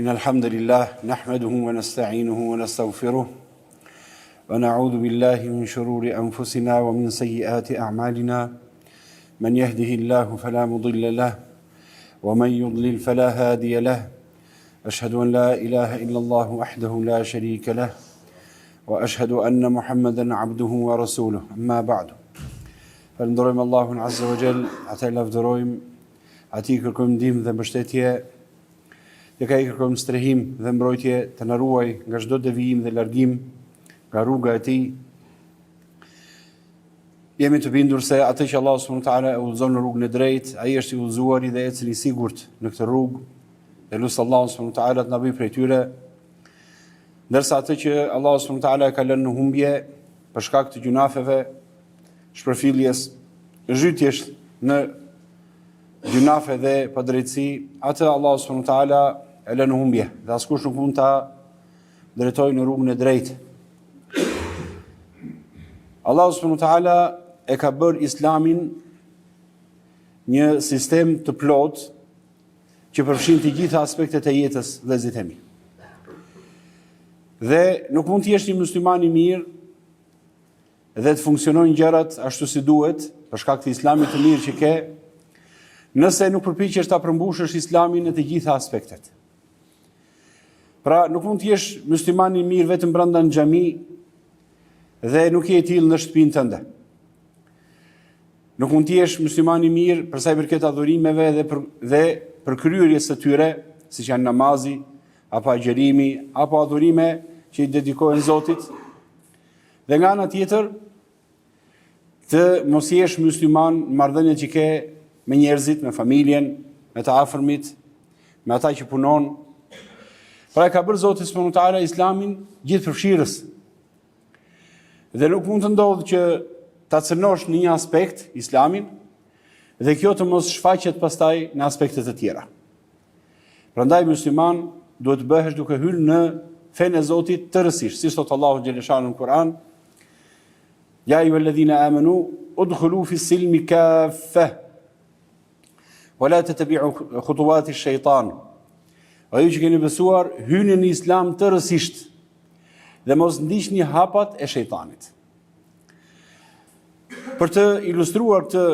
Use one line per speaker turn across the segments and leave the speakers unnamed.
إن الحمد لله نحمده ونستعينه ونستغفره ونعوذ بالله من شرور أنفسنا ومن سيئات أعمالنا من يهده الله فلا مضل له ومن يضلل فلا هادي له أشهد أن لا إله إلا الله وحده لا شريك له وأشهد أن محمدا عبده ورسوله أما بعد Falënderojmë Allahun Azza wa Jall, atë e lavdërojmë, atij i kërkojmë ndihmë dhe mbështetje, tek ai kërkojmë strehim dhe mbrojtje të na ruaj nga çdo devijim dhe largim nga rruga e tij. Jemi të bindur se atë që Allahu subhanahu wa taala e udhëzon në rrugën e drejtë, ai është i udhëzuari dhe ecën i sigurt në këtë rrugë. Dhe lus Allahun subhanahu wa taala të na bëjë prej tyre. Ndërsa atë që Allahu subhanahu wa taala e ka lënë në humbje për shkak të gjynaheve, shpërfilljes, zhytjes në gjynahe dhe padrejtësi, atë Allahu subhanahu wa taala e lë në humbje dhe askush nuk mund ta drejtojë në rrugën e drejtë. Allahu subhanahu wa taala e ka bërë Islamin një sistem të plotë që përfshin të gjitha aspektet e jetës vëllezërit e mi. Dhe nuk mund të jesh një musliman i mirë dhe të funksionojnë gjërat ashtu si duhet, për shkak të islamit të mirë që ke, nëse nuk përpiqesh ta përmbushësh islamin në të gjitha aspektet. Pra, nuk mund të jesh musliman i mirë vetëm brenda në xhami dhe nuk je i tillë në shtëpinë tënde. Nuk mund të jesh musliman i mirë për sa i përket adhurimeve dhe për dhe përkryerjes së tyre, siç janë namazi apo agjërimi apo adhurime që i dedikohen Zotit. Dhe nga ana tjetër, të mos jesh musliman në marrëdhëniet që ke me njerëzit, me familjen, me të afërmit, me ata që punon. Pra e ka bërë Zoti subhanahu wa taala Islamin gjithëpërfshirës. Dhe nuk mund të ndodhë që ta cënosh në një aspekt Islamin dhe kjo të mos shfaqet pastaj në aspekte të tjera. Prandaj musliman duhet të bëhesh duke hyrë në fenë e Zotit tërësisht, siç thotë Allahu xheleshanuhu në Kur'an, Ja ejjuhalledhine amenu udkhulu fi silmi kaffe wa la tettebiu khutuwati shejtan. O ju që keni besuar, hyni në islam tërësisht dhe mos ndiqni hapat e shejtanit. Për të ilustruar këtë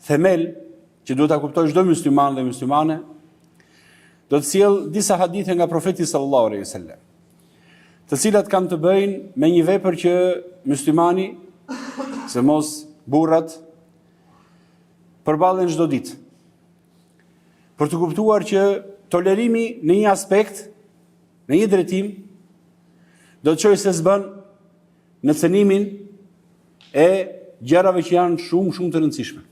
themel që duhet ta kuptojë çdo musliman dhe muslimane, do të sjell disa hadithe nga profeti sallallahu alaihi wasallam, të cilat kanë të bëjnë me një vepër që muslimani, sidomos burrat, përballen çdo ditë. Për të kuptuar që tolerimi në një aspekt, në një drejtim, do të çojë se s'bën në cënimin e gjërave që janë shumë shumë të rëndësishme.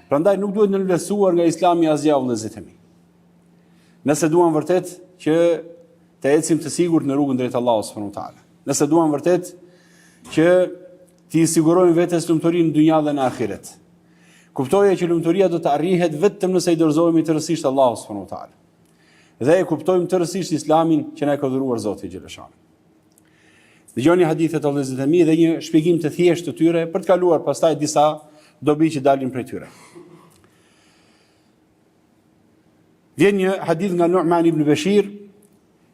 Prandaj nuk duhet nënvlerësuar nga Islami asgjë vëllezërit e mi. Nëse duam vërtet që të ecim të sigurt në rrugën drejt Allahut subhanahu wa taala. Nëse duam vërtet që t'i sigurojmë vetes lumturinë në dynja dhe në ahiret. Kuptoje që lumturia do të arrihet vetëm nëse i dorëzohemi tërësisht Allahut subhanahu wa taala. Dhe e kuptojmë tërësisht Islamin që na e ka dhuruar Zoti xheleshanuhu. Dëgjoni hadithet o vëllezërit e mi dhe një shpjegim të thjeshtë të tyre për të kaluar pastaj disa dobi që dalin prej tyre. Vjen një hadith nga Nu'man ibn Bashir,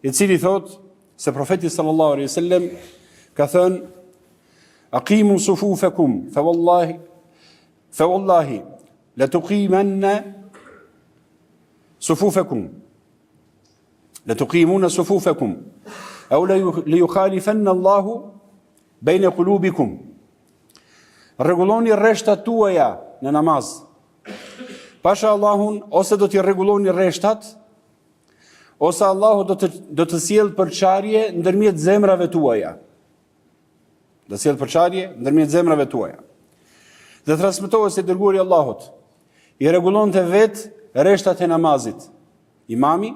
i cili thotë se profeti sallallahu alaihi wasallam ka thënë Aqimu sufufakum fa wallahi fa wallahi la tuqimanna sufufakum La tuqimunna sufufakum aw la yukhalifanna Allahu bayna qulubikum. Rregulloni rreshtat tuaja në namaz. Pasha Allahun ose do t'i rregulloni rreshtat ose Allahu do të do të sjellë përçarje ndërmjet zemrave tuaja. Do të sjellë përçarje ndërmjet zemrave tuaja. Dhe transmetohet se i dërguari i Allahut i rregullonte vetë rreshtat e namazit. Imami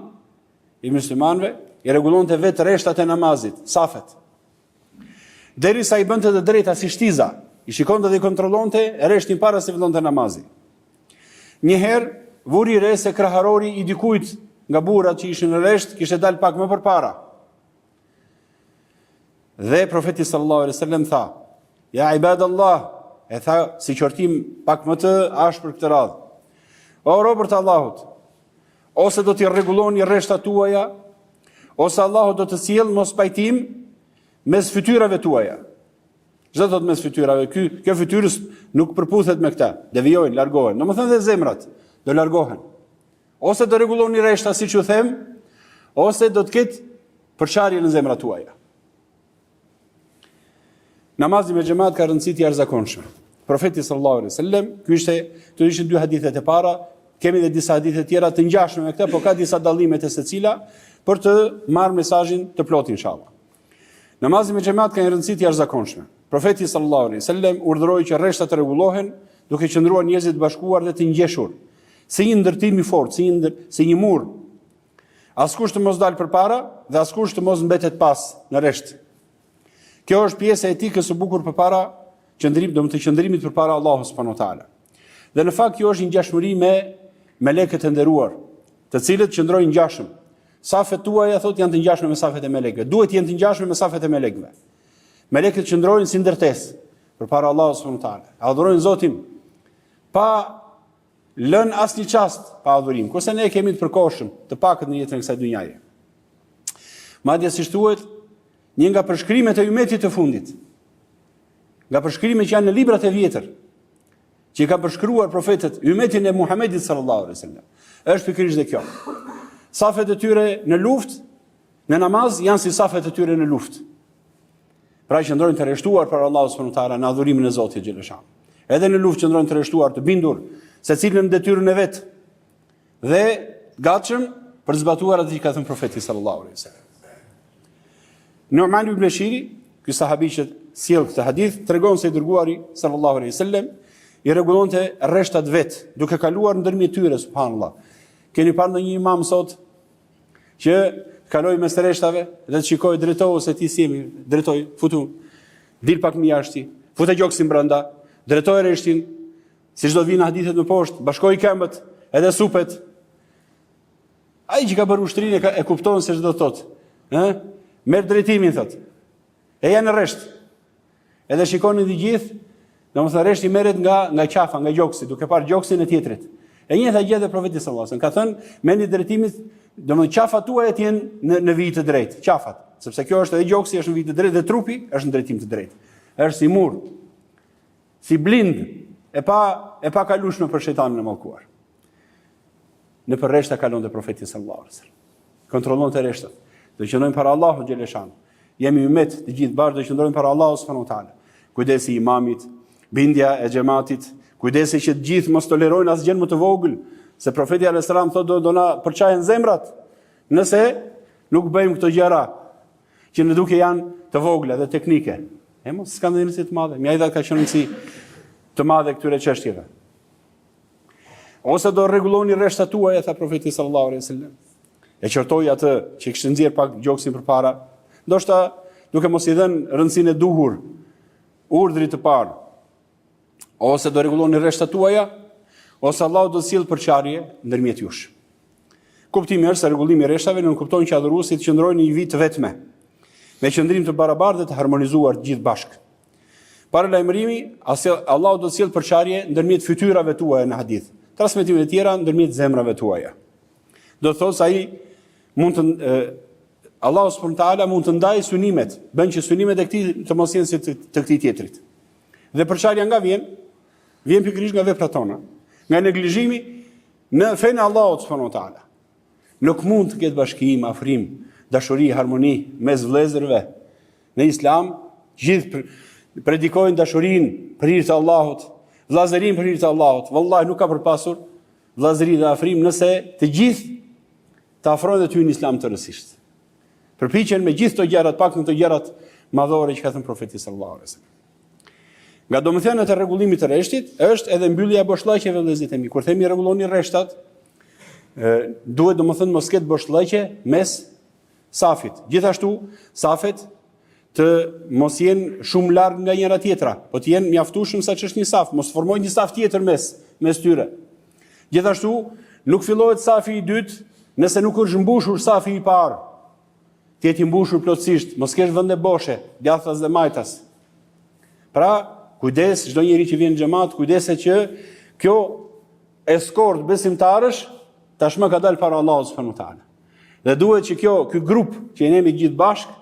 i muslimanëve i rregullonte vetë rreshtat e namazit, safet. Derisa i bënte të drejta si shtiza, i shikonte dhe i kontrollonte rreshtin para se fillonte namazi. Një herë vuri re se kraharori i dikujt nga burrat që ishin në rresht kishte dalë pak më përpara. Dhe profeti sallallahu alaihi wasallam tha: "Ja ibadallah", e tha si qortim pak më të ashpër këtë radhë. O robër të Allahut, Ose do t'i rregulloni rreshtat tuaja, ose Allahu do të sjellë mospajtim mes fytyrave tuaja. Ç'do të thotë mes fytyrave? Ky, kjo fytyrë nuk përputhet me këtë. Devijojnë, largohen. Domethënë dhe zemrat do largohen. Ose do rregulloni rreshta siç ju them, ose do të ketë përçarje në zemrat tuaja. Namazi me xhamat ka rëndësi të jashtëzakonshme. Profeti sallallahu alaihi wasallam, ky ishte, këto ishin dy hadithet e para, kemi edhe disa hadithe të tjera të ngjashme me këtë, por ka disa dallime te secila për të marrë mesazhin të plotë inshallah. Namazi me xhamat ka një rëndësi të jashtëzakonshme. Profeti sallallahu alaihi wasallam urdhëroi që rreshtat të rregullohen duke qëndruar njerëzit të bashkuar dhe të ngjeshur, si një ndërtim i fortë, si një ndër, si një mur. Askush të mos dalë përpara dhe askush të mos mbetet pas në rresht. Kjo është pjesë e etikës së bukur përpara qëndrim, domethënë qëndrimit përpara Allahut subhanahu wa taala. Dhe në fakt kjo është një ngjashmëri me melekët e nderuar, të cilët qëndrojnë ngjashëm. Safet tuaja thotë janë të ngjashme me safet e melekëve. Duhet të jenë të ngjashme me safet e melekëve. Melekët qëndrojnë si ndërtesë përpara Allahut subhanahu wa taala. Adhurojnë Zotin pa lënë asnjë çast pa adhurim, kurse ne e kemi të përkohshëm, të pakët në jetën e kësaj dynjaje. Madje siç thuhet, një nga përshkrimet e ymetit të fundit, nga përshkrimet që janë në librat e vjetër, që i kanë përshkruar profetët ymetin e Muhamedit sallallahu alaihi wasallam, është pikërisht dhe kjo. Safet e tyre në luftë, në namaz janë si safet e tyre në luftë. Pra qëndrojnë të rreshtuar para Allahut subhanahu wa taala në adhurimin e Zotit xheleshanuhu. Edhe në luftë qëndrojnë të rreshtuar, të bindur, secili në detyrën e vet dhe gatshëm për të zbatuar atë që ka thënë profeti sallallahu alaihi wasallam. Nu'man ibn Bashiri, ky sahabi që sjell këtë hadith, tregon se i dërguari sallallahu alaihi wasallam i rregullonte rreshtat vet, duke kaluar ndërmjet tyre subhanallahu. Keni parë ndonjë imam sot që të kalojë mes rreshtave dhe të shikojë drejtohu se ti s'jemi, drejtoj, futu, dil pak më jashtë, fute gjoksin brenda, drejtoj rreshtin, siç do vijnë hadithet më poshtë, bashkoji këmbët, edhe supet. Ai që ka bërë ushtrinë e, ka, e kupton se ç'do të thotë, ë? Merr drejtimin thotë. Eja në rresht. Edhe shikonin të gjithë, domethënë rreshti merret nga nga qafa, nga gjoksi, duke parë gjoksin e tjetrit. E njëjta gjë edhe profeti sallallahu alajhi wasallam ka thënë, merrni drejtimin, domethënë qafat tuaja të jenë në në vijë të drejtë, qafat, sepse kjo është edhe gjoksi është në vijë të drejtë dhe trupi është në drejtim të drejtë. Është si mur, si blind e pa e pakalueshme për shejtanin e mallkuar. Nëpër rreshta kalonte profeti sallallahu alajhi wasallam. Kontrollonte rreshtat. Do qëndrojmë para Allahut xheleshanuhu. Jemi ymet të gjithë bashkë do qëndrojmë para Allahut subhanahu wa taala. Kujdesi i imamit, bindja e xhematit, kujdesi që të gjithë mos tolerojnë asgjë më të vogël, se profeti alajhi selam thotë do do na përçahen zemrat nëse nuk bëjmë këto gjëra që në dukje janë të vogla dhe teknike. E mos s'ka ndonjë rëndësi të madhe. Mja i dha ka qenë rëndësi të madhe këtyre çështjeve. Ose do rregulloni rreshtat tuaja, tha profeti sallallahu alaihi wasallam. E qortoi atë që kishte nxjerr pak gjoksin përpara, ndoshta duke mos i dhënë rëndësinë e duhur urdhrit të parë. Ose do rregulloni rreshtat tuaja, ose Allahu do të sjellë përçarje ndërmjet jush. Kuptimi është se rregullimi i rreshtave nënkupton që adhuruesit qëndrojnë në një vijë të vetme, me qëndrim të barabartë dhe të harmonizuar të gjithë bashkë. Paralajmërimi, Allahu do të sjellë përçarje ndërmjet fytyrave tuaja në hadith. Transmetime të tjera ndërmjet zemrave tuaja. Do të thotë se ai mund të Allahu subhanahu teala mund të ndajë synimet, bën që synimet e këtij të mos jenë si të, të këtij tjetrit. Dhe përçarja nga vjen? Vjen pikërisht nga veprat tona, nga neglizhimi në fenë e Allahut subhanahu teala. Nuk mund të ketë bashkim, afrim, dashuri, harmoni mes vëllezërve Në Islam, gjithë predikojnë dashurinë për hir të Allahut, vëllazërinë për hir të Allahut. Vallahi nuk ka për pasur vëllazëri dhe afrim nëse të gjithë të afrojnë dhe të hyjnë në Islam tërësisht. Përpiqen me gjithë këto gjërat, pak në këto gjërat madhore që ka thënë profeti sallallahu alajhi wasallam. Nga domethëniet e rregullimit të rreshtit është edhe mbyllja e boshllëqeve vëllezërit e mi. Kur themi rregulloni rreshtat, duhet domethënë mos ketë boshllëqe mes safit. Gjithashtu, safet të mos jenë shumë larg nga njëra tjetra, po të jenë mjaftueshëm sa ç'është një saf, mos formojnë një saf tjetër mes mes tyre. Gjithashtu, nuk fillohet safi i dytë nëse nuk është mbushur safi i parë. Të jetë i mbushur plotësisht, mos kesh vende boshe, djathtas dhe majtas. Pra, kujdes çdo njeri që vjen në xhamat, kujdes që kjo eskortë besimtarësh. tashmë ka dalë para Allahut subhanahu wa taala. Dhe duhet që kjo, ky grup që jemi gjithë bashkë,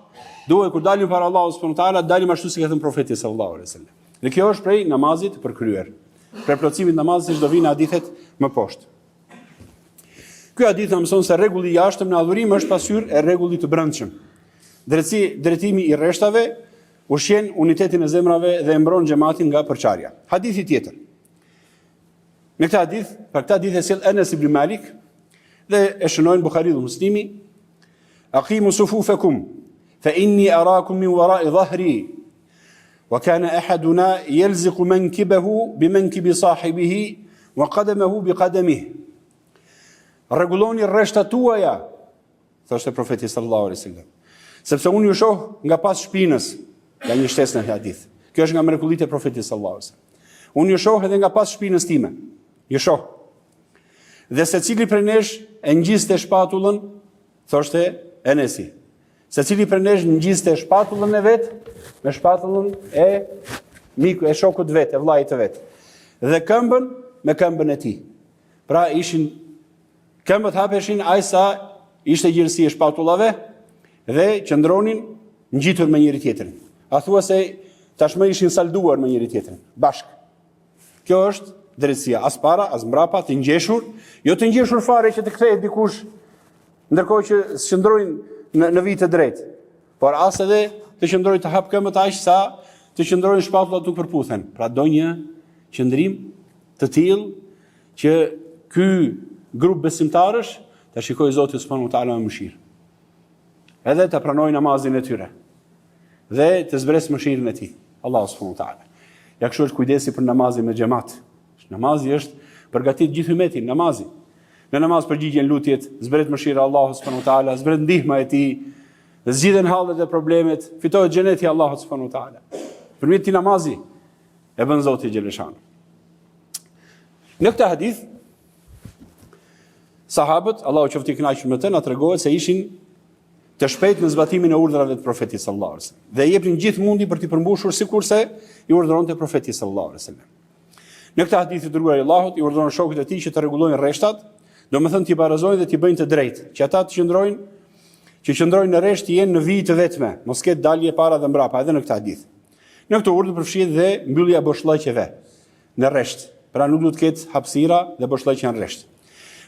duhet kur dalim para Allahut subhanahu wa taala, dalim ashtu si ka thënë profeti sallallahu alaihi wasallam. Dhe kjo është prej namazit të përkryer. Prej plotësimit të namazit siç do vijnë hadithet më poshtë. Ky hadith na mëson se rregulli i jashtëm në adhurim është pasqyrë e rregullit të brendshëm. Drejtësi, drejtimi i rreshtave ushqen unitetin e zemrave dhe e mbron xhematin nga përçarja. Hadithi tjetër. Në këtë hadith, pra këtë hadith e sjell Enes ibn Malik dhe e shënojnë Buhariu dhe Muslimi, Aqimu sufufakum fa inni arakum min wara'i dhahri wa kana ahaduna yalziqu mankibahu bi mankibi sahibihi wa qadamahu bi qadamihi. Rregulloni rreshtat tuaja thoshte profeti sallallahu alaihi wasallam. Sepse unë ju shoh nga pas shpinës, ja një shtesë në hadith. Kjo është nga mrekullitë e profetit sallallahu alaihi wasallam. Unë ju shoh edhe nga pas shpinës time. Ju shoh. Dhe secili prej nesh e ngjiste shpatullën, thoshte Enesi. Secili prej nesh ngjiste shpatullën e vet me shpatullën e miku e shokut vet, e vëllait të vet. Dhe këmbën me këmbën e tij. Pra ishin Këmbët hapeshin aq sa ishte gjerësia e shpatullave dhe qëndronin ngjitur me njëri tjetrin. A thua se tashmë ishin salduar me njëri tjetrin, bashkë. Kjo është drejtësia, as para, as mbrapa, të ngjeshur, jo të ngjeshur fare që të kthehet dikush ndërkohë që s'qëndrojnë në në vijë të drejtë, por as edhe të qëndrojnë të hap këmbët aq sa të qëndrojnë shpatullat nuk përputhen. Pra do një qëndrim të tillë Që ky grup besimtarësh ta shikojë Zoti subhanahu wa taala me mëshirë. Edhe ta pranojë namazin e tyre. Dhe të zbresë mëshirën e tij. Allahu subhanahu wa taala. Ja kështu është kujdesi për namazin me xhamat. Namazi është përgatit gjithë ymetin, namazi. Në namaz përgjigjen lutjet, zbret mëshira e Allahut subhanahu wa taala, zbret ndihma e tij, zgjidhen hallet dhe problemet, fitohet xheneti i Allahut subhanahu wa taala. Përmjet këtij namazi e bën Zoti xheleshanuhu. Në këtë hadith, sahabët, Allahu qoftë i kënaqur me të, na tregohet se ishin të shpejtë në zbatimin e urdhrave të profetit sallallahu alaihi wasallam dhe jepnin gjithë mundin për t'i përmbushur sikurse i urdhëronte profeti sallallahu alaihi wasallam. Në këtë hadith i dërguari i Allahut i urdhëron shokët e tij që të rregullojnë rreshtat, domethënë t'i barazojnë dhe t'i bëjnë të drejtë, që ata të qëndrojnë që qëndrojnë në rresht të jenë në vijë të vetme, mos ketë dalje para dhe mbrapa edhe në këtë hadith. Në këtë urdhër përfshihet dhe mbyllja e boshllëqeve në rresht. Pra nuk duhet të ketë hapësira dhe boshllëqe në rresht.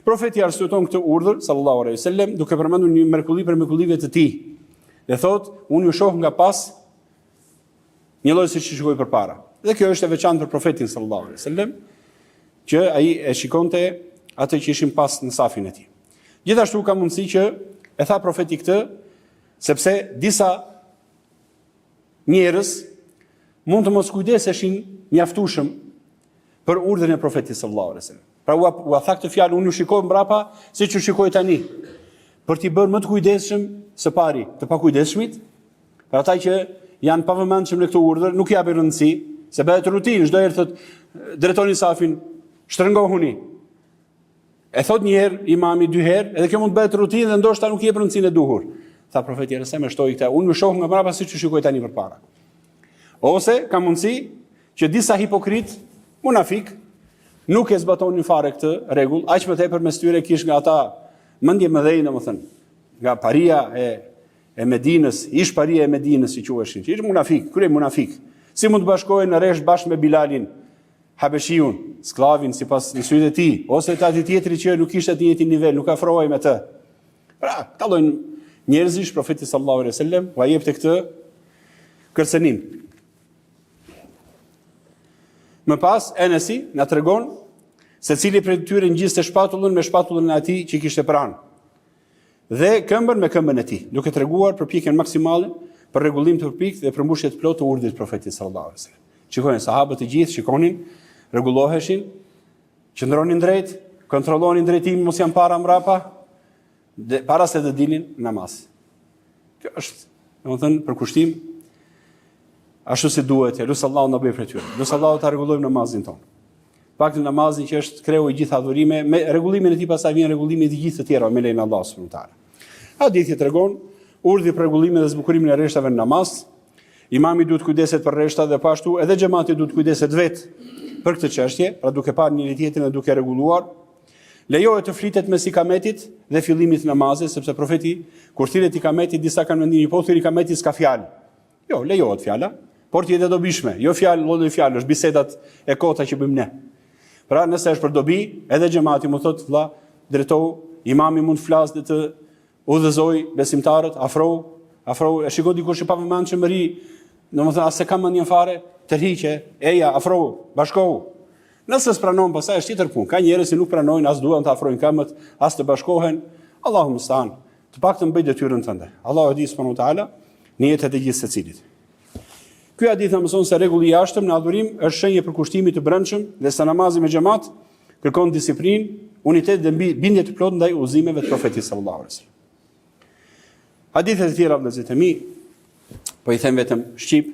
Profeti arsyeton këtë urdhër sallallahu alaihi wasallam duke përmendur një mrekulli prej mrekullive të tij. Dhe thotë, unë ju shoh nga pas njëlloj siç ju shikoj përpara. Dhe kjo është e veçantë për profetin sallallahu alaihi wasallam, që ai e shikonte atë që ishin pas në safin e tij. Gjithashtu ka mundësi që e tha profeti këtë, sepse disa njerëz mund të mos kujdeseshin mjaftueshëm për urdhrin e profetit sallallahu alaihi wasallam. Pra ua, ua tha këtë fjalë, unë ju shikoj mbrapa siç ju shikoj tani. Për t'i bërë më të kujdesshëm së pari, të pakujdesshmit, për ata që janë pavëmendshëm në këtë urdhër, nuk i japin rëndësi, se bëhet rutinë, çdo herë thotë drejtoni safin, shtrëngohuni. E thot një herë imami dy herë, edhe kjo mund të bëhet rutinë dhe ndoshta nuk i jep rëndësinë e duhur. Tha profeti alejhi selam e shtoi këtë, unë ju shoh nga mbrapa siç ju shikoj tani përpara. Ose ka mundësi që disa hipokrit, munafik, nuk e zbatonin fare këtë rregull, aq më tepër mes tyre kish nga ata mendjemëdhenj, domethënë, nga paria e e Medinës, ish paria e Medinës si quheshin, që ishin munafik, krye munafik. Si mund të bashkohen në rresht bashkë me Bilalin, Habeshiun, skllavin sipas në sytë e tij, ose të atij tjetrit që nuk ishte të njëjtin nivel, nuk afrohej me të. Pra, këta lloj njerëzish profeti sallallahu alaihi wasallam ua jepte këtë kërcënim. Më pas Enesi na tregon secili prej tyre ngjiste shpatullën me shpatullën e atij që kishte pranë. Dhe këmbën me këmbën e tij, duke treguar përpjekjen maksimale për rregullim të përpiktë dhe përmbushje të plotë të urdhrit të Profetit sallallahu alaihi wasallam. Shikojnë sahabët të gjithë shikonin, rregulloheshin, qëndronin drejt, kontrollonin drejtimin, mos janë para mbrapa, dhe para se të dilnin në namaz. Kjo është, domethënë, përkushtim ashtu si duhet, lus Allahun na bëjë prej tyre. Lus Allahun ta rregullojmë namazin tonë. Paktën namazin që është kreu i gjithë adhurimeve, me rregullimin e tij pastaj vjen rregullimi i të gjithë të tjerave me lejen e Allahut subhanahu wa taala. Hadithi tregon urdhri për rregullimin dhe zbukurimin e rreshtave në namaz. Imami duhet të kujdeset për rreshtat dhe po ashtu edhe xhamati duhet të kujdeset vetë për këtë çështje, pra duke parë njëri tjetrin dhe duke rregulluar. Lejohet të flitet mes ikametit dhe fillimit të namazit, sepse profeti kur thirret ikameti disa kanë mendimin po thirr ikameti s'ka fjalë. Jo, lejohet fjala, por të jetë e dobishme, jo fjalë lloj-lloj fjalësh, bisedat e kota që bëjmë ne. Pra, nëse është për dobi, edhe xhemati mund thotë vlla, drejtohu, imami mund të flasë dhe të Udhëzoj besimtarët, afrohu, afrohu, e shikon dikush i pavëmendshëm rri, domethënë as e ka mendjen fare, tërhiqe, eja, afrohu, bashkohu. Nëse s'pranon, pastaj është tjetër punë. Ka njerëz që nuk pranojnë, as duan të afrojnë këmbët, as të bashkohen. Allahu mustaan. Të paktën bëj detyrën tënde. Allahu e di subhanahu wa taala nijetet e gjithsecilit. Ky hadith na mëson se rregulli i jashtëm në adhurim është shenjë e përkushtimit të brendshëm dhe se namazi me xhamat kërkon disiplinë, unitet dhe bindje të plotë ndaj udhëzimeve të Profetit sallallahu alaihi wasallam. Hadithet e tjera vëllezërit e mi, po i them vetëm shqip.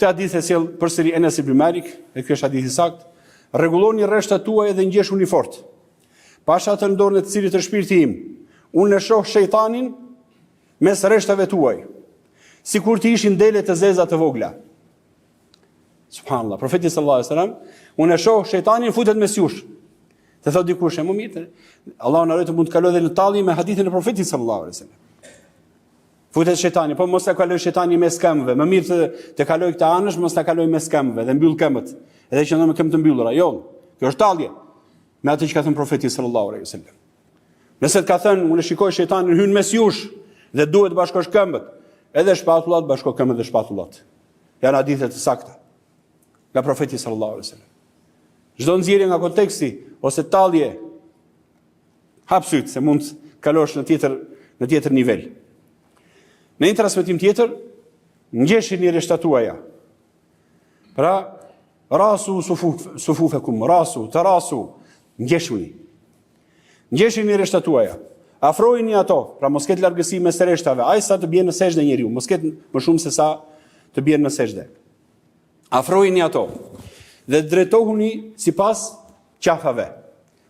Këtë hadith e sjell përsëri Enes ibn Malik, e ky është hadith i saktë. Rregulloni rreshtat tuaja dhe ngjeshuni fort. Pasha atë në dorën e të cilit është shpirti im. Unë e shoh shejtanin mes rreshtave tuaj, sikur të ishin dele të zeza të vogla. Subhanallah, profeti sallallahu alaihi wasallam, unë e shoh shejtanin futet mes jush. Të thotë dikush e më mirë, Allahu na ruajtë mund të kalojë edhe në tallje me hadithin e profetit sallallahu alaihi wasallam. Futet shejtani, po mos ta kalojë shejtani mes këmbëve, më mirë të të kalojë këtë anësh, mos ta kalojë mes këmbëve dhe mbyll këmbët. Edhe qëndron me këmbë të mbyllura. Jo. Kjo është tallje me atë që ka thënë profeti sallallahu alaihi wasallam. Nëse të ka thënë, unë shikoj shejtanin hyn mes jush dhe duhet të bashkosh këmbët, edhe shpatullat bashko këmbët dhe shpatullat. Janë hadithe të sakta nga profeti sallallahu alaihi wasallam. Çdo nxjerrje nga konteksti ose tallje hap sytë se mund të kalosh në tjetër në tjetër nivel. Në një transmetim tjetër, ngjeshini rreshtat tuaja. Pra, rasu sufuf, sufufekum, rasu, terasu, ngjeshuni. Ngjeshini rreshtat tuaja. Afrojini ato, pra mos ketë largësi mes rreshtave, aq sa të bjen në sexhde njeriu, mos ketë më shumë se sa të bjen në sexhde. Afrojini ato dhe drejtohuni sipas qafave.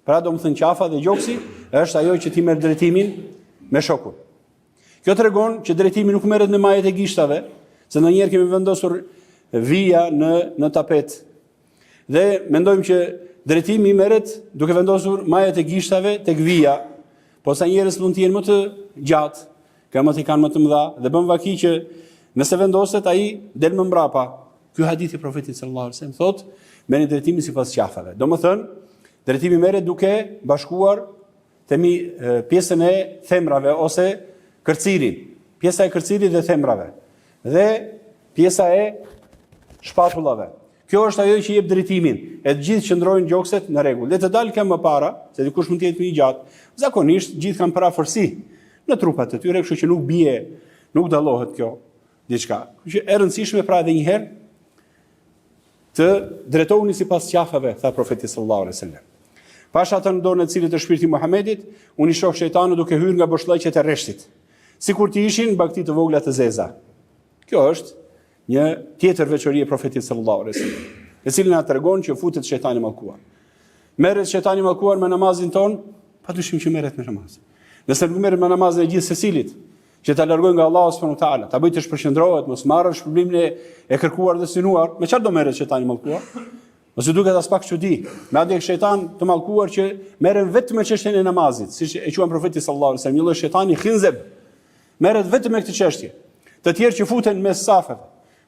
Pra domethënë qafa dhe gjoksi është ajo që ti merr drejtimin me shokun. Kjo tregon që drejtimi nuk merret me majet e gishtave, se ndonjëherë kemi vendosur vija në në tapet Dhe mendojmë që drejtimi merret duke vendosur majat e gishtave tek vija, po sa njerëz mund të jenë më të gjatë, këmbët i kanë më të mëdha dhe bën vaki që nëse vendoset ai del më mbrapa. Ky hadith i profetit sallallahu alajhi wasallam thotë merrni drejtimin sipas qafave. Domethënë, drejtimi merret duke bashkuar themi pjesën e thembrave ose kërcirin, pjesa e kërcirit dhe thembrave dhe pjesa e shpatullave. Kjo është ajo që jep drejtimin, e të gjithë qëndrojnë gjokset në rregull. Le të dalë këmbë para, se dikush mund të jetë më i gjatë. Zakonisht gjithë kanë përafërsi në trupat e tyre, kështu që nuk bie, nuk dallohet kjo diçka. Kështu që e rëndësishme pra edhe një herë të drejtohuni sipas qafave, tha profeti sallallahu alaihi wasallam. Pasha atë në dorën e të cilit është shpirti i Muhamedit, unë i shoh shejtanët duke hyrë nga boshllëqet e rreshtit, sikur të ishin bagëti të vogla të zeza. Kjo është Një tjetër veçori e profetit sallallahu alaihi wasallam, e cila na tregon që futet shejtani i mallkuar. Merret shejtani i mallkuar me namazin tonë, padyshim që merret me namazin. Nëse nuk merret me namazin e gjithsecilit, që ta largojë nga Allahu subhanahu wa taala, ta bëjë të shpërqendrohet, mos marrë shpërblimin e, e kërkuar dhe synuar, me çfarë do merret shejtani i mallkuar? Mos ju duket aspak çudi, me atë shejtan të mallkuar që merren vetëm me çështjen e namazit, siç e quan profeti sallallahu alaihi wasallam, një lloj shejtani khinzeb, Merret vetëm me këtë çështje. Të tjerë që futen mes safeve,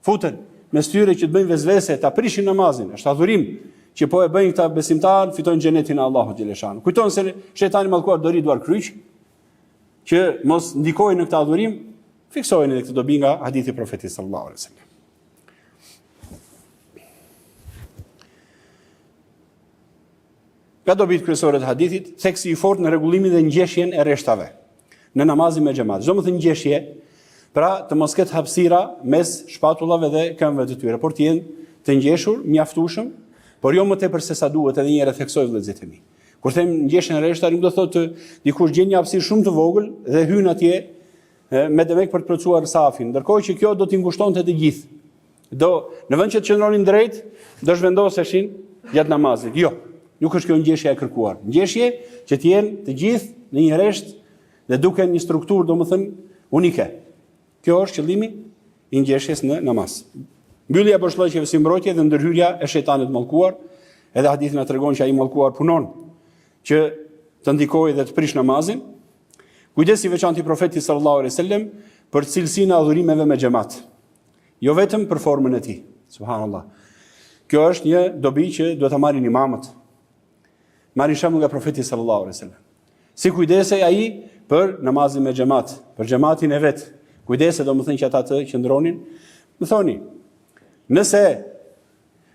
futen mes tyre që të bëjnë vesvese, ta prishin namazin, është adhurim që po e bëjnë këta besimtarë, fitojnë xhenetin e Allahut xheleshanuhu. Kujton se shejtani i mallkuar do rri duarkryq që mos ndikojë në këtë adhurim, fiksojeni edhe këtë dobi nga hadithi i profetit sallallahu alaihi wasallam. Nga dobitë kryesore të hadithit, theksi i fortë në rregullimin dhe ngjeshjen e rreshtave në namazin me xhamat. Ç'do me thënë ngjeshje, pra të mos ketë hapësira mes shpatullave dhe këmbëve të tyre, por të jenë të ngjeshur mjaftueshëm, por jo më tepër se sa duhet, edhe një herë theksoj vëllezërit e mi. Kur them ngjeshjen e rreshtave, nuk do thotë të dikush gjen një hapësirë shumë të vogël dhe hyn atje me demek për të plotësuar safin, ndërkohë që kjo do t'i ngushtonte të gjithë. Do, në vend që të qëndronin drejt, do zhvendoseshin gjatë namazit. Jo, nuk është kjo ngjeshja e kërkuar. Ngjeshje që të jenë të gjithë në një rresht dhe duke një strukturë, domethënë, unike. Kjo është qëllimi i ngjeshjes në namaz. Mbyllja e boshllëqeve si mbrojtje dhe ndërhyrja e shejtanit të mallkuar, edhe hadithi na tregon që ai i mallkuar punon. që të ndikojë dhe të prish namazin. Kujdes i veçantë i profetit sallallahu alaihi wasallam për cilësinë e adhurimeve me xhemat. Jo vetëm për formën e tij. Subhanallahu. Kjo është një dobi që duhet ta marrin imamët. Marrin shembull nga profeti sallallahu alaihi wasallam. Si kujdesej ai për namazin me xhemat, për xhematin e vet. Kujdesej domethënë që ata të qëndronin. Më thoni, nëse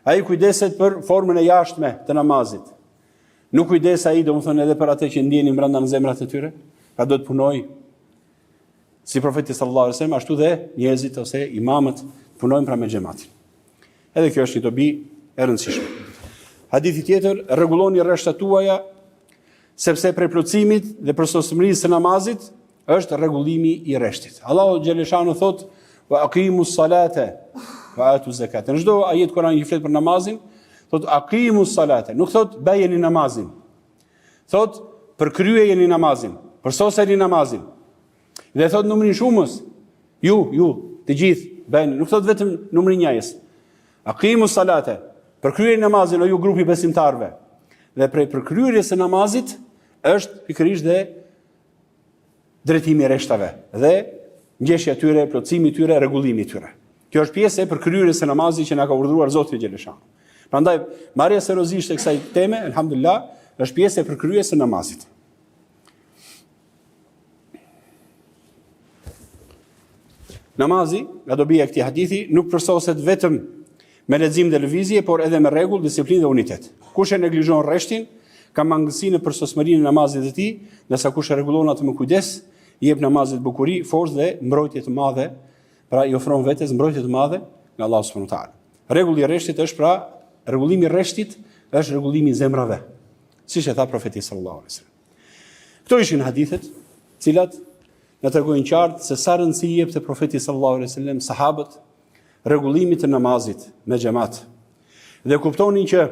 ai kujdeset për formën e jashtme të namazit, nuk kujdeset ai domethënë edhe për atë që ndjenin brenda në zemrat e tyre, pra do të punojë si profeti sallallahu alaihi wasallam, ashtu dhe njerëzit ose imamët punojnë pra me xhematin. Edhe kjo është një dobi e rëndësishme. Hadithi tjetër, rregulloni rreshtat tuaja sepse prej plotësimit dhe përsosmërisë së namazit është rregullimi i rreshtit. Allahu xheleshanu thotë wa aqimu salate wa atu zakate. Në çdo ajet Kur'ani që flet për namazin, thotë aqimu salate, nuk thotë bëjeni namazin. Thotë përkryejeni namazin, përsoseni namazin. Dhe thotë numrin shumës. Ju, ju, të gjithë bëjeni, nuk thotë vetëm numrin njëjës. Aqimu salate, përkryejeni namazin o ju grupi i besimtarëve. Dhe prej përkryerjes së namazit është pikërisht dhe drejtimi i rreshtave dhe ngjeshja e tyre, plotësimi i tyre, rregullimi i tyre. Kjo është pjesë e përkryerjes së namazit që na ka urdhëruar Zoti xheleshanu. Prandaj marrja seriozisht e kësaj teme, elhamdulillah, është pjesë e përkryerjes së namazit. Namazi, nga dobia e këtij hadithi, nuk përsoset vetëm me lexim dhe lëvizje, por edhe me rregull, disiplinë dhe unitet. Kush e neglizhon rreshtin, ka mangësi në përsosmërinë e namazit të tij, ndërsa kush e rregullon atë me kujdes, i jep namazit bukuri, forcë dhe mbrojtje të madhe, pra i ofron vetes mbrojtje të madhe nga Allahu subhanahu wa taala. Rregulli i rreshtit është pra rregullimi i rreshtit është rregullimi i zemrave, siç e tha profeti sallallahu alaihi wasallam. Këto ishin hadithet, të cilat na tregojnë qartë se sa rëndësi i jepte profeti sallallahu alaihi wasallam sahabët rregullimit të namazit me xhamat. Dhe kuptonin që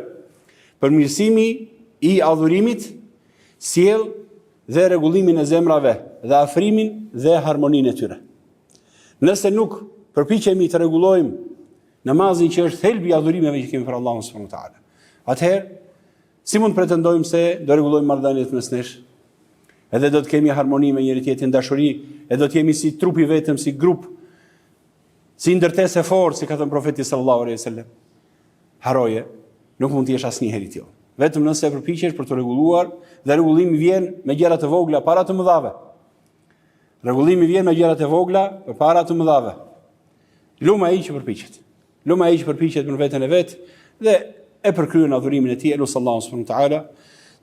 përmirësimi i adhurimit sjell dhe rregullimin e zemrave dhe afrimin dhe harmoninë e tyre. Nëse nuk përpiqemi të rregullojmë namazin që është thelbi i adhurimeve që kemi për Allahun subhanahu wa taala, atëherë Si mund të pretendojmë se do rregullojmë marrëdhëniet mes nesh? Edhe do të kemi harmoni me njëri tjetrin, dashuri, e do të jemi si trup i vetëm, si grup, si ndërtesë e fortë, si ka thënë profeti sallallahu alaihi wasallam. Harroje, nuk mund të jesh asnjëherë i tillë. Vetëm nëse përpiqesh për të rregulluar dhe rregullimi vjen me gjëra të vogla para të mëdhave. Rregullimi vjen me gjëra të vogla përpara të mëdhave. Lum ai që përpiqet. Lum ai që përpiqet për veten e vet dhe e përkryen adhurimin e tij, e lus Allahun subhanahu wa taala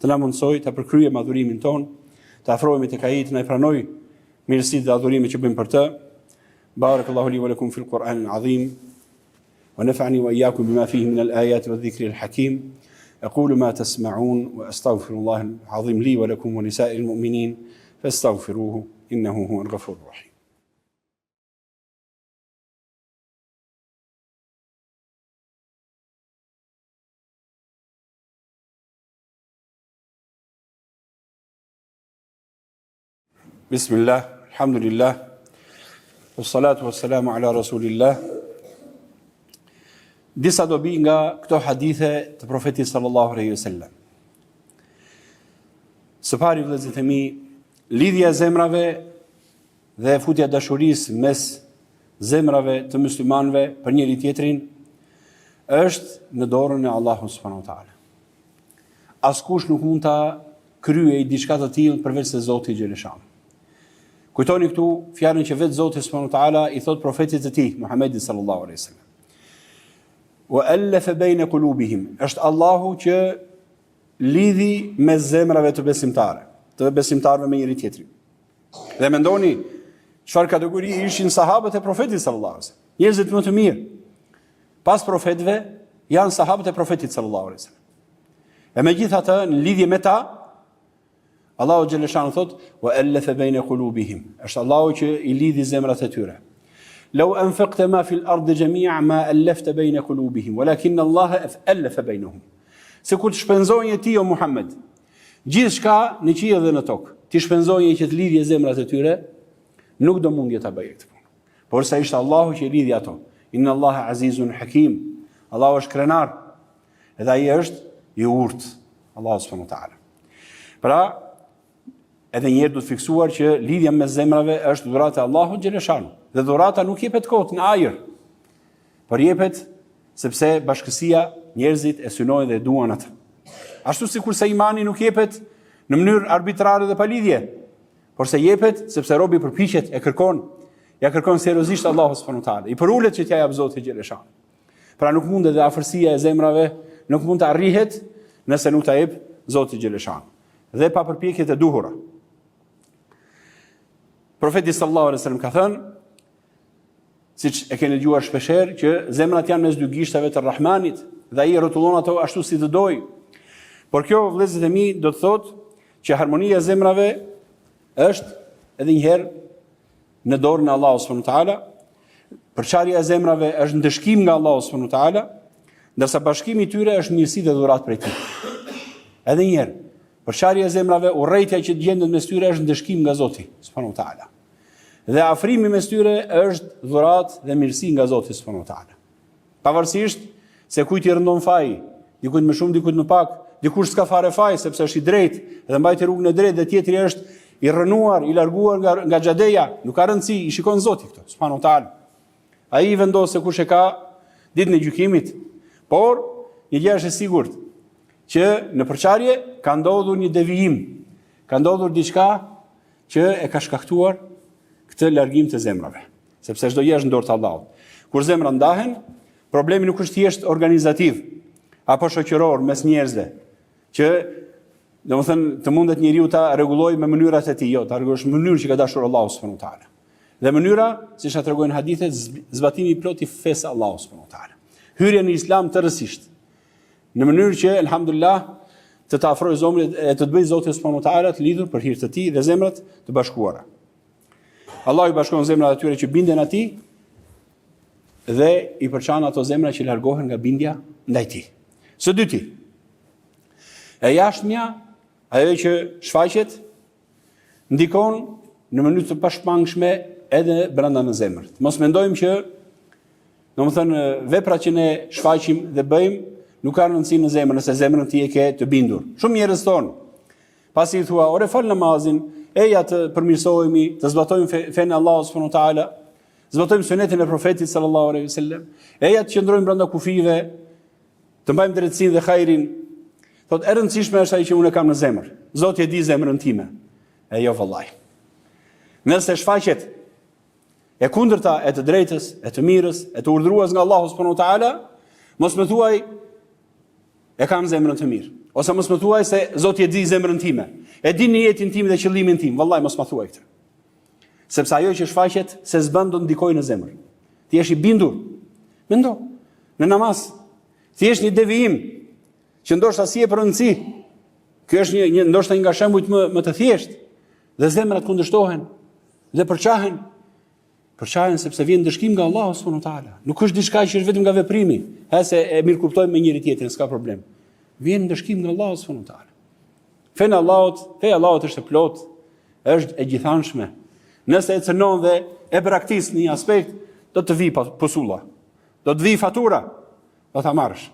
të na mundësojë ta përkryejmë adhurimin tonë, të afrohemi tek ai, të na i pranojë mirësitë dhe adhurimet që bëjmë për të. Barakallahu li wa lakum fil Qur'an al-azim. Wa nafa'ani wa iyyakum bima fihi min al-ayati wa dhikri al-hakim. Aqulu ma tasma'un wa astaghfirullah al-azim li wa lakum wa lisa'il mu'minin fastaghfiruhu innahu huwal ghafurur rahim. Bismillah, alhamdulillah, wassalatu wassalamu ala rasulillah. Disa dobi nga këto hadithe të profetit sallallahu alaihi wasallam. Së pari vëllezërit e mi, lidhja e zemrave dhe futja e dashurisë mes zemrave të muslimanëve për njëri tjetrin është në dorën e Allahut subhanahu wa taala. Askush nuk mund ta kryejë diçka të tillë përveç se Zoti xheleshanuhu. Kujtoni këtu fjalën që vetë Zoti subhanahu wa taala i thotë profetit të tij, Muhamedit sallallahu alaihi wasallam. Wa allafa bayna qulubihim. Është Allahu që lidhi mes zemrave të besimtarëve, të besimtarëve me njëri tjetrin. Dhe mendoni çfarë kategori ishin sahabët e profetit sallallahu alaihi wasallam. Njerëzit më të mirë pas profetëve janë sahabët e profetit sallallahu alaihi wasallam. E megjithatë, në lidhje me ta, Allahu xheleshanuhu thotë: "Wa allafa bayna qulubihim." Është Allahu që i lidhi zemrat e tyre. Law anfaqta ma fil ardi jami'a ma allafta bayna qulubihim, walakin Allah allafa bainahum. Sikur të shpenzoje ti o Muhammed, Gjithçka në qiell dhe në tokë, t'i shpenzoje që të lidhje zemrat e tyre, nuk do mundje ta bëje këtë punë. Porse ishte Allahu që i lidhi ato. Inna Allaha Azizun Hakim. Allahu është krenar. Edhe ai është i urtë. Allahu subhanahu wa taala. Pra, edhe një herë duhet fiksuar që lidhja mes zemrave është dhuratë e Allahut xheleshanuhu. Dhe dhurata nuk jepet kot në ajër. Por jepet sepse bashkësia njerëzit e synojnë dhe e duan atë. Ashtu sikurse imani nuk jepet në mënyrë arbitrare dhe pa lidhje, porse jepet sepse robi përpiqet e kërkon, ia kërkon seriozisht Allahut subhanahu wa taala. I përulet që t'ia jap Zoti xheleshanuhu. Pra nuk mundet dhe afërsia e zemrave nuk mund të arrihet nëse nuk ta jep Zoti xheleshanuhu. Dhe pa përpjekjet e duhura. Profeti sallallahu alaihi wasallam ka thënë, siç e keni dëgjuar shpeshherë që zemrat janë mes dy gishtave të Rahmanit dhe ai i rrotullon ato ashtu si të dojë. Por kjo vëllezërit e mi do të thotë që harmonia e zemrave është edhe një herë në dorën e Allahut subhanahu wa taala. Përçarja e zemrave është ndëshkim nga Allahu subhanahu wa taala, ndërsa bashkimi i tyre është mirësi dhe dhuratë prej tij. Edhe një herë, përçarja e zemrave, urrejtja që gjendet mes tyre është ndëshkim nga Zoti subhanahu wa taala. Dhe afrimi mes tyre është dhuratë dhe mirësi nga Zoti subhanahu wa taala. Pavarësisht se kujt i rëndon faji, dikujt më shumë, dikujt më pak, dikush s'ka fare faj sepse është i drejtë dhe mbajti rrugën e drejtë dhe tjetri është i rrënuar, i larguar nga nga xhadeja, nuk ka rëndësi, i shikon Zoti këto, subhanahu wa taala. Ai i vendos se kush e ka ditën e gjykimit. Por një gjë është e sigurt, që në përçarje ka ndodhur një devijim, ka ndodhur diçka që e ka shkaktuar këtë largim të zemrave, sepse çdo gjë është në dorë të Allahut. Kur zemrat ndahen, problemi nuk është thjesht organizativ apo shoqëror mes njerëzve, që domethënë të mundet njeriu ta rregullojë me mënyrat e tij, jo, ta rregullojë në mënyrë që ka dashur Allahu subhanahu wa taala. Dhe mënyra, siç na tregojnë hadithet, zbatimi i plotë i fesë së Allahut subhanahu wa taala. Hyrja në Islam tërësisht. Në mënyrë që elhamdulillah të të afrojë zemrën e të të bëjë Zoti subhanahu wa taala të lidhur për hir të tij dhe zemrat të bashkuara. Allahu i bashkon zemrat e atyre që binden atij dhe i përçan ato zemra që largohen nga bindja ndaj tij. Së dyti, e jashtmja, ajo që shfaqet, ndikon në mënyrë të pashmangshme edhe brenda në zemër. Mos mendojmë që Domethënë, veprat që ne shfaqim dhe bëjmë, nuk kanë rëndësi në zemër, nëse zemrën ti e ke të bindur. Shumë njerëz thonë, pasi i thua, ore fal namazin, eja të përmirësohemi, të zbatojmë fenë e Allahut subhanahu wa taala, zbatojmë sunetin e profetit sallallahu alaihi wasallam, eja të qëndrojmë brenda kufijve, të mbajmë drejtësinë dhe hajrin. Thotë, e rëndësishme është ajo që unë e kam në zemër. Zoti e di zemrën time. E jo vëllai. Nëse shfaqet E kundërta e të drejtës, e të mirës, e të urdhëruar nga Allahu subhanahu wa taala, mos më thuaj e kam zemrën të mirë. Ose mos më thuaj se Zoti e di zemrën time. E di nijetin tim dhe qëllimin tim. Vallai mos më thuaj këtë. Sepse ajo që shfaqet se s'bën do të ndikojë në zemër. Ti je i bindur. Mendo, në namaz, thjesht një devijim që ndoshta s'i jep rëndësi. Ky është një, një ndoshta një nga shembujt më më të thjeshtë dhe zemrat kundërshtohen. Dhe përçahen. Përçahen sepse vjen ndëshkim nga Allahu subhanahu wa taala. Nuk është diçka që është vetëm nga veprimi, ha se e mirëkuptojmë me njëri tjetrin, s'ka problem. Vjen ndëshkim nga Allahu subhanahu wa taala. Fenë e Allahut, feja e Allahut është e plotë, është e gjithanshme. Nëse e cënon dhe e braktis në një aspekt, do të vijë pusulla. Do të vijë fatura, do ta marrësh.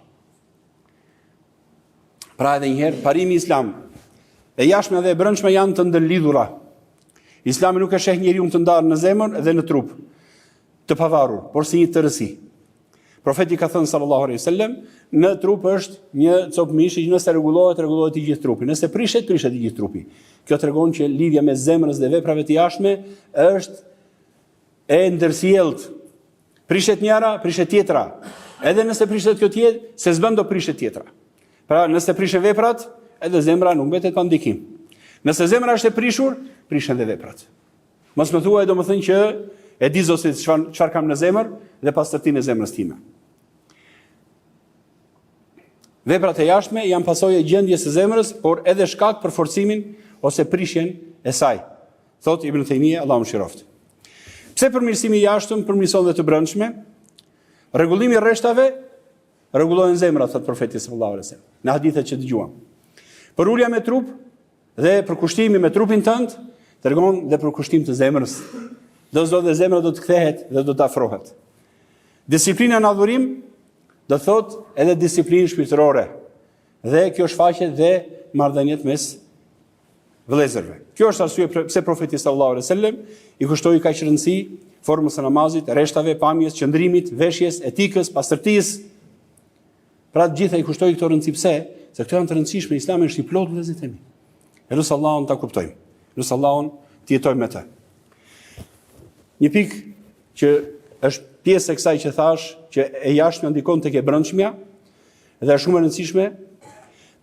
Pra edhe një herë, parimi islam, e jashtme dhe e brendshme janë të ndërlidhura. Islami nuk e sheh njeriun të ndarë në zemër dhe në trup, të pavarur, por si një tërësi. Profeti ka thënë sallallahu alaihi wasallam, në trup është një copë mishi që nëse rregullohet, rregullohet i gjithë trupi. Nëse prishet, prishet i gjithë trupi. Kjo tregon që lidhja mes zemrës dhe veprave të jashtme është e ndërsjelltë. Prishet njëra, prishet tjetra. Edhe nëse prishet kjo tjetër, se s'bën do prishet tjetra. Pra, nëse prishen veprat, edhe zemra nuk mbetet pa ndikim. Nëse zemra është e prishur, prishen dhe veprat. Mos më thuaj domethënë që e di Zoti çfarë çfarë kam në zemër dhe pastërtinë e zemrës time. Veprat e jashtme janë pasojë e gjendjes së zemrës, por edhe shkak për forcimin ose prishjen e saj. Thotë Ibn Tejmije, Allahu e mëshiroftë. Pse përmirësimi i jashtëm përmirëson dhe të brendshme? Rregullimi i rreshtave rregullohen zemrat, thotë profeti sallallahu alajhi wasallam, në hadithet që dëgjuam. Përulja me trup dhe përkushtimi me trupin tënd tregon dhe përkushtim të zemrës. Do të thotë dhe zemra do të kthehet dhe do të afrohet. Disiplina në adhurim do të thotë edhe disiplinë shpirtërore. Dhe kjo shfaqet dhe marrëdhëniet mes. vëllezërve. Kjo është arsye pse profeti sallallahu alaihi wasallam i kushtoi kaq rëndësi formës së namazit, rreshtave, pamjes, qëndrimit, veshjes, etikës, pastërtisë. Pra të gjitha i kushtoi këto rëndësi pse? Se këto janë të rëndësishme, Islami është i plotë vëllezërit e mi. E lus Allahun ta kuptojmë. Lus Allahun të jetojmë me të. Një pikë që është pjesë e kësaj që thashë, që e jashtmja ndikon tek e brendshmja dhe është shumë e rëndësishme,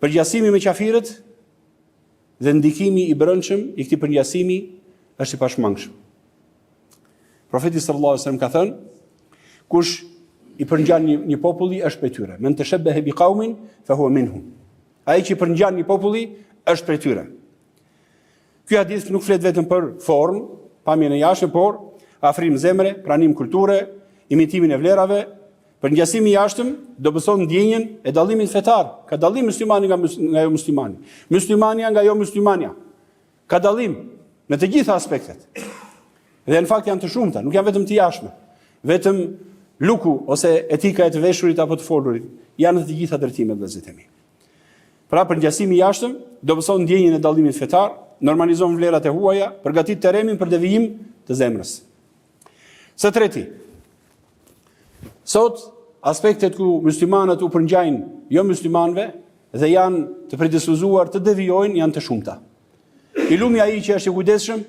përngjasimi me qafirët dhe ndikimi i brendshëm i këtij përngjasimi është i pashmangshëm. Profeti sallallahu alajhi wasallam ka thënë, kush i përngjan një, një populli është prej tyre. Men teshabbaha bi qaumin fa huwa minhum. Ai që i përngjan një populli është prej tyre. Ky hadith nuk flet vetëm për formë, pamjen e jashtme, por afrim zemre, pranim kulture, imitimin e vlerave, përngjasimi i jashtëm dobëson ndjenjën e dallimit fetar. Ka dallim muslimani nga nga jo muslimani. Muslimania nga jo muslimania. Ka dallim në të gjitha aspektet. Dhe në fakt janë të shumta, nuk janë vetëm të jashtme. Vetëm luku ose etika e të veshurit apo të folurit janë në të gjitha drejtimet vëllezërit e mi. Pra përngjasimi i jashtëm dobëson ndjenjën e dallimit fetar, normalizon vlerat e huaja, përgatit terrenin për devijim të zemrës. Së treti, sot aspektet ku muslimanët u përngjajnë jo muslimanëve dhe janë të predispozuar të devijojnë janë të shumta. I lumi ai që është i kujdesshëm,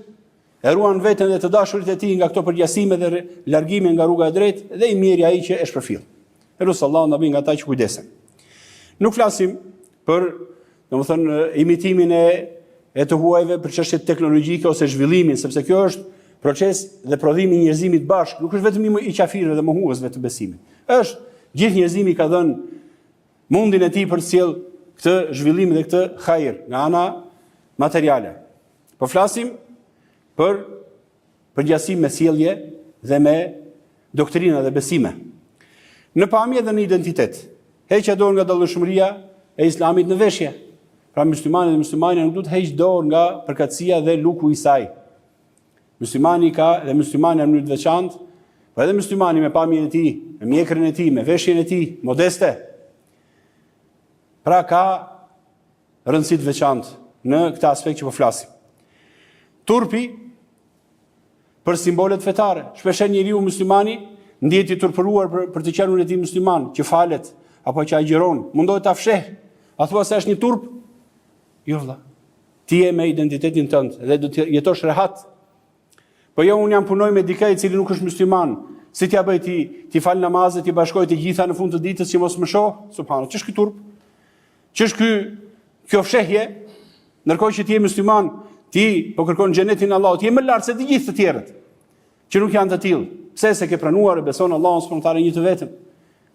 e ruan veten dhe të dashurit e tij nga këto përngjasime dhe largime nga rruga e drejtë dhe i mjeri ai që e shpërfill. E lus Allahun na bëjë nga ata që kujdesen. Nuk flasim për, domethënë, imitimin e e të huajve për çështjet teknologjike ose zhvillimin, sepse kjo është proces dhe prodhimi i njerëzimit bashkë, nuk është vetëm i qafirëve dhe mohuesve të besimit. Është gjithë njerëzimi ka dhënë mundin e tij për të sjellë këtë zhvillim dhe këtë hajër nga ana materiale. Po flasim për përngjasim me sjellje dhe me doktrina dhe besime. Në pamje dhe në identitet. Heqja dorë nga dallueshmëria e islamit në veshje. Pra muslimani dhe muslimania nuk duhet të heqë dorë nga përkatësia dhe luku i saj. Muslimani ka dhe muslimania në mënyrë të veçantë, po edhe muslimani me pamjen e tij, me mjekrën e tij, me veshjen e tij, modeste. Pra ka rëndësi të veçantë në këtë aspekt që po flasim. Turpi për simbolet fetare. Shpeshherë njeriu muslimani ndihet i turpëruar për, për të qenurin e tij musliman, që falet apo që agjëron, mundohet ta fsheh. A thua se është një turp? Jo vëlla. Ti je me identitetin tënd dhe do të jetosh rehat. Po jo, unë jam punoj me dikë i cili nuk është musliman. Si t'ia bëj ti, t'i fal namazet, t'i bashkoj të gjitha në fund të ditës që mos më shoh? Subhanallah, ç'është ky turp? Ç'është ky kjo fshehje? Ndërkohë që ti je musliman, ti po kërkon xhenetin e Allahut, je më lart se të gjithë të tjerët që nuk janë të tillë. Pse se ke pranuar e beson Allahun subhanahu wa taala një të vetëm?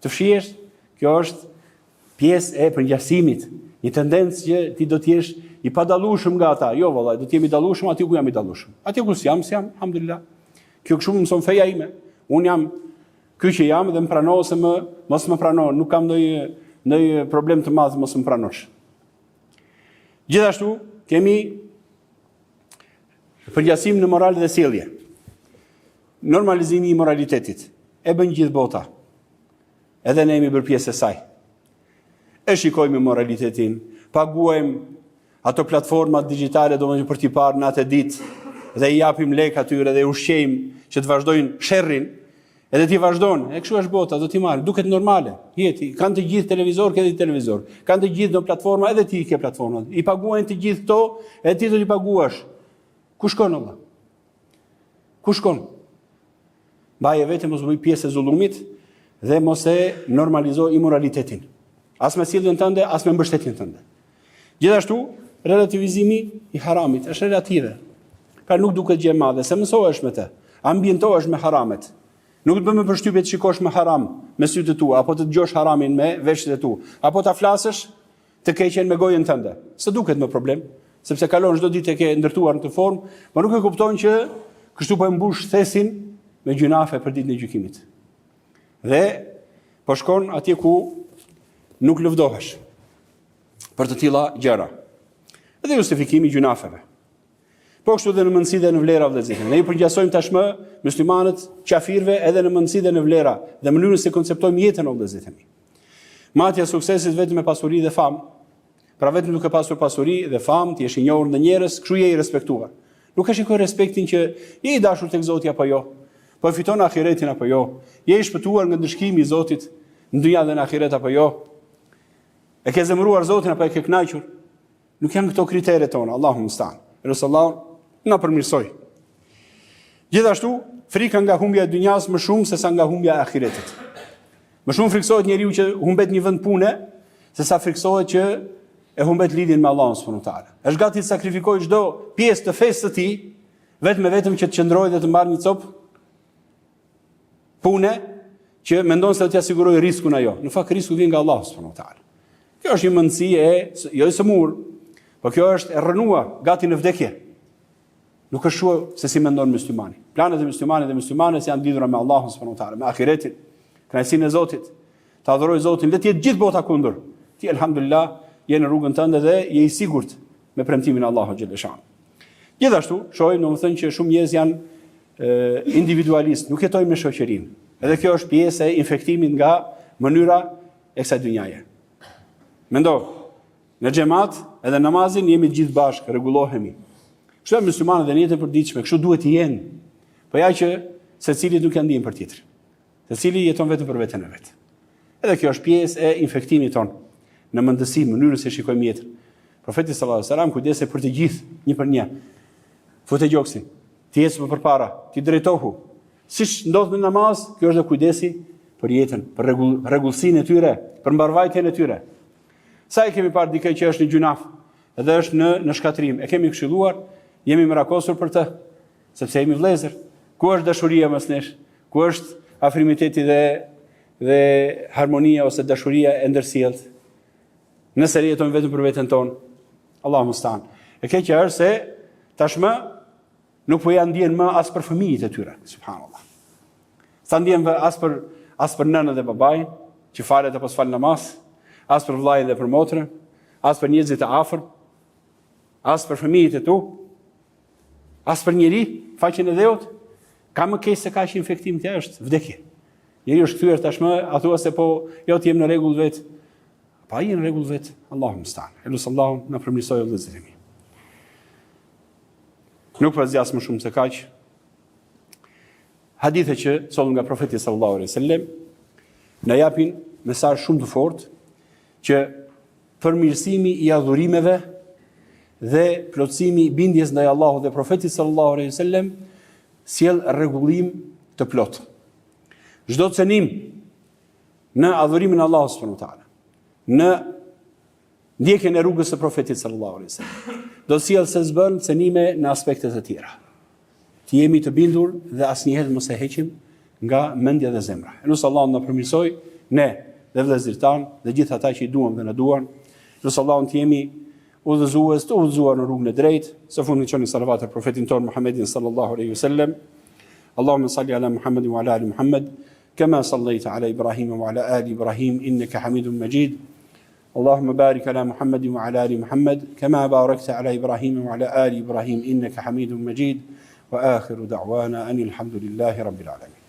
Të fshihesh, kjo është pjesë e përngjasimit, një tendencë që ti do të jesh i padallueshëm nga ata. Jo vallai, do të jem i dallueshëm aty ku jam i dallueshëm. Aty ku s'jam, s'jam, alhamdulillah. Kjo kështu më mëson feja ime. Unë jam Ky që jam dhe më prano ose më mos më prano, nuk kam ndonjë ndonjë problem të madh mos më pranosh. Gjithashtu kemi përngjasim në moral dhe sjellje. Normalizimi i imoralitetit e bën gjithë bota. Edhe ne jemi bërë pjesë e saj. E shikojmë imoralitetin, paguajmë ato platformat digjitale domethënë për t'i parë natë e ditë dhe i japim lek atyre dhe i ushqejmë që të vazhdojnë sherrin. Edhe ti vazhdon, e kështu është bota, do t'i marrë, duket normale. Jeti, kanë të gjithë televizor, ke ti televizor. Kanë të gjithë në platforma, edhe ti i ke platformat. I paguajnë të gjithë këto, edhe ti do t'i paguash. Ku shkon Allah? Ku shkon? Mbaje veten mos u bëj pjesë e zullumit dhe mos e normalizo imoralitetin. As me sjelljen tënde, as me mbështetjen tënde. Gjithashtu, relativizimi i haramit është relative. Pra nuk duket gjë e madhe, se mësohesh me të. Ambientohesh me haramet. Nuk të bën më përshtypje të shikosh me haram me sytë e tu, apo të dëgjosh haramin me veshët e tu, apo ta flasësh të keqen me gojën tënde. S'të duket më problem, sepse kalon çdo ditë e ke ndërtuar në këtë formë, por nuk e kupton që kështu po e mbush thesin me gjynafe për ditën e gjykimit. Dhe po shkon atje ku nuk lëvdohesh për të tilla gjëra. Dhe justifikimi i gjynafeve. Po kështu dhe në mendësi dhe në vlera vëllezër. Ne i përngjasojmë tashmë muslimanët qafirëve edhe në mendësi dhe në vlera dhe mënyrën si konceptojmë jetën o vëllezër. Matja e suksesit vetëm me pasuri dhe famë. Pra vetëm duke pasur pasuri dhe famë, të jesh i njohur ndër njerëz, kështu je i respektuar. Nuk e shikoj respektin që je i dashur tek Zoti apo jo. Po e fiton ahiretin apo jo. Je i shpëtuar nga ndëshkimi i Zotit në dynja dhe në ahiret apo jo. E ke zemëruar Zotin apo e ke kënaqur? Nuk janë këto kritere tona, Allahu mustan. Lus Allahun na përmirësojë. Gjithashtu, frika nga humbja e dynjas më shumë se sa nga humbja e ahiretit. Më shumë friksohet njeriu që humbet një vend pune, se sa friksohet që e humbet lidhjen me Allahun subhanahu wa taala. Është gati të sakrifikojë çdo pjesë të fesë së tij, vetëm e vetëm që të qëndrojë dhe të marrë një copë pune që mendon se do t'ia sigurojë riskun ajo. Në fakt risku vjen nga Allahu subhanahu wa taala. Kjo është një mendësi e jo e sëmurë, por kjo është e rrënuar, gati në vdekje. Nuk është kështu se si mendon muslimani. Planet e muslimanit dhe muslimanes janë lidhura me Allahun subhanahu wa taala, me ahiretin, kënaqësinë e Zotit. Ta adhurojë Zotin, le të jetë gjithë bota kundër. Ti elhamdulillah je në rrugën tënde dhe je i sigurt me premtimin e Allahut xhele shanuhu. Gjithashtu, shohim domethënë që shumë njerëz janë individualistë, nuk jetojnë me shoqërinë. Edhe kjo është pjesë e infektimit nga mënyra e kësaj dynjaje. Mendo, në xhemat edhe namazin jemi të gjithë bashkë, rregullohemi. Kështu janë muslimanët dhe në jetën e përditshme, kështu duhet të jenë. Po ja që secilit nuk ja ndien për tjetrin. Secili jeton vetëm për veten e vet. Edhe kjo është pjesë e infektimit tonë në mendësi, mënyrën se shikojmë jetën. Profeti sallallahu alajhi wasallam kujdesej për të gjithë, një për një. Fute gjoksin, ti ec më përpara, ti drejtohu. Siç ndodh në namaz, kjo është dhe kujdesi për jetën, për rregull, rregullsinë e tyre, për mbarvajtjen e tyre. Sa e kemi parë dikë që është në gjynah dhe është në në shkatërrim, e kemi këshilluar, jemi merakosur për të, sepse jemi vëllezër. Ku është dashuria mes nesh? Ku është afrimiteti dhe dhe harmonia ose dashuria e ndërsjelltë? Nëse ne jetojmë vetëm për veten tonë, Allahu mustan. E keqja është se tashmë nuk po ja ndien më as për fëmijët e tyre, subhanallahu. S'ta ndien as për as për nënën dhe babain, që falet apo s'fal namaz, as për vëllain dhe për motrën, as për njerëzit e afërm, as për fëmijët e tu, as për njeri, faqen e dheut, ka më keq se kaq infektim të është vdekje. Njeriu është kthyer tashmë, a thua se po jo të jem në rregull vet. Pa je në rregull vet, Allahu mustan. E lus Allahun na përmirësojë vëllezërit e mi. Nuk po zgjas më shumë se kaq. Hadithe që sollëm nga profeti sallallahu alaihi wasallam na japin mesazh shumë të fortë që përmirësimi i adhurimeve dhe plotësimi i bindjes ndaj Allahut dhe profetit sallallahu alaihi wasallam sjell rregullim të plotë. Çdo cenim në adhurimin e Allahut subhanahu wa taala, në ndjekjen e rrugës së profetit sallallahu alaihi wasallam, do të sjellë se s'bën cenime në aspekte të tjera. Të jemi të bindur dhe asnjëherë mos e heqim nga mendja dhe zemra. E lus Allahun na përmirësojë ne dhe vëllezërit tanë dhe gjithë ata që i duam dhe na duan. Lus Allahun të jemi udhëzues, të udhëzuar në rrugën e drejtë. Së fundi çoni salavat për profetin tonë Muhammedin sallallahu alaihi wasallam. Allahumma salli ala Muhammedin wa ala ali Muhammed, kama sallaita ala Ibrahim wa ala ali Ibrahim innaka Hamidum Majid. اللهم بارك على محمد وعلى ال محمد كما باركت على ابراهيم وعلى ال ابراهيم انك حميد مجيد واخر دعوانا ان الحمد لله رب العالمين.